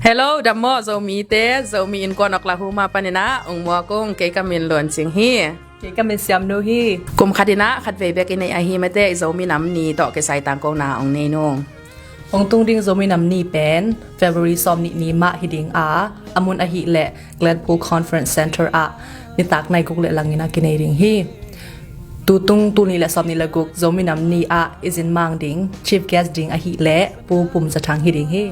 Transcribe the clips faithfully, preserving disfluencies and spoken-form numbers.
Hello, dam maw Zomite, Zomi Innkuan Oklahoma panin ah ong muak ung. Kei ka min Luan Cing hi. Kei ka min Siamnu hi. Kum khat in ah khatvei bek i neih ahi mate, i Zomi Nam Ni tawh kisai tangkona ong nei nung. Hong tung ding Zomi Nam Ni pen February sawmnih ni mah hi ding a, a mun ahih leh Glenpool Conference Center ah nitak nai guk le lang in ah kinei ding hi. Tutung tul nih le sawmnih le guk Zomi Nam Ni ah i zin mang ding chief guest ding ahih leh Pu Pum Za Thang hi ding hi.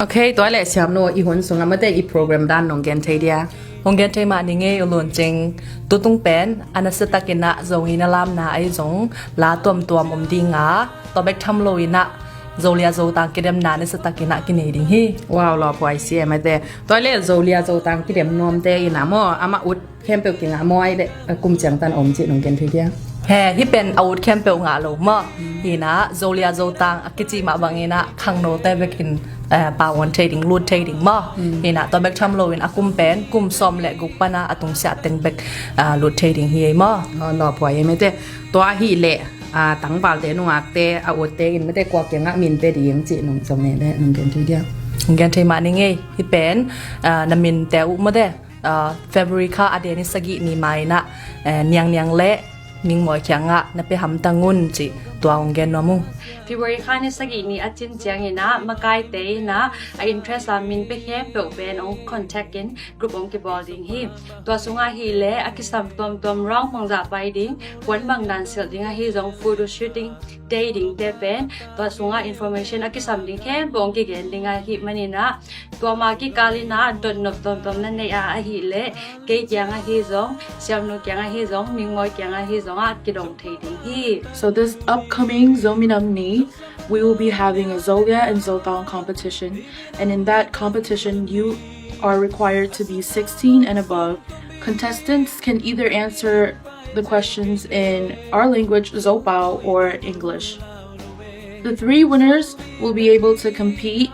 Ok, tua leh Siamnu, i hun sungah mate i program dan nong gen thei dia? Hong gen thei mah ning ei, U Luan Cing. Tutung pen a nasiatakin ah Zogam na lamna ahi zong la tuamtuam om ding a, tua bek tham loin ah Zolia Zotang kidemna nasiatakin ah kinei ding hi. Wow, lawphuai si e mate. Tua leh Zolia Zotang kidem nuamte in ah maw, amah ut khempeuh kingah maw, ai leh a kum ciang tan om cih nong gen thei dia? He, hih pen a ut khempeuh ngah lo maw. Hi in ah Zolia Zotang a kici mah bangin ah khangnote bekin eh, pau on thei ding, lut thei ding maw. Hi in ah tua bek tham loin a kum pen kum sawm le guk pan a a tungsiah teng bek, ah, lut thei ding hi ei maw. Oh, lawphuai ei mate. Tua ahih leh, ah, tangvalte, nungakte, a utte in mate kua kiangah min pe ding cih nong zong ne le nong gen thei dia? Nong gen thei mah ning ei. Hih pen, ah, na minte uh mate, ah, February kha a de ni sagih ni ma in ah, eh, Niang Niang le Ming Mawi kiangah na pe hamtang un cih tua hong gen nuam ung. February kha ni sagih ni a cin ciangin ah makaite in ah a interest a min pe khempeuh pen hong contact in group hong kibawl ding hi. Tua sungah ahih leh a kisam tuamtuam round bangzah pai ding, puan bang dan silh ding ahi zong, photo shooting day dingte pen tua sungah information a kisam ding khempeuh hong kigen ding ahih manin ah, tua ma kikal in ah dotnop tuamtuam na neih a ahih leh kei kiang ahi zong, Siamnu kiang ahi zong, Ming Mawi kiang ahi zong ah kidong thei ding hi. So this upcoming Zomi Nam Ni, we will be having a Zolia and Zotang competition, and in that competition, you are required to be sixteen and above. Contestants can either answer the questions in our language, Zopau, or English. The three winners will be able to compete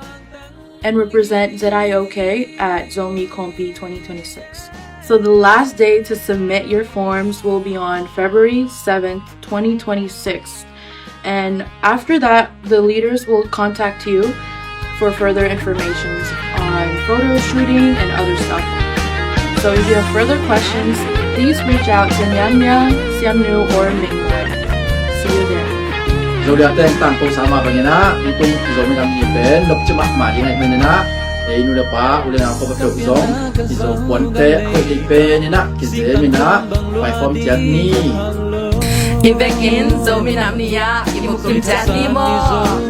and represent Z I O K at Zomi Compi twenty twenty-six. So the last day to submit your forms will be on February seventh, twenty twenty-six. And after that, the leaders will contact you for further informations on photo shooting and other stuff. So if you have further questions, please reach out to Niang Niang, Siamnu, or Ming Mawi. See you there. Zolia teng tangko sa mah bangin ah, tutung Zomi Nam Ni pen nop ci mahmah ding ahih manin ah, ei nu le pa, u le nau ko peuh zong i Zo puante a hoih ding pen in ah kizem in ah pai khawm ciat ni. I vekin Zomi Nam Ni ah i mu kim ciat ni maw.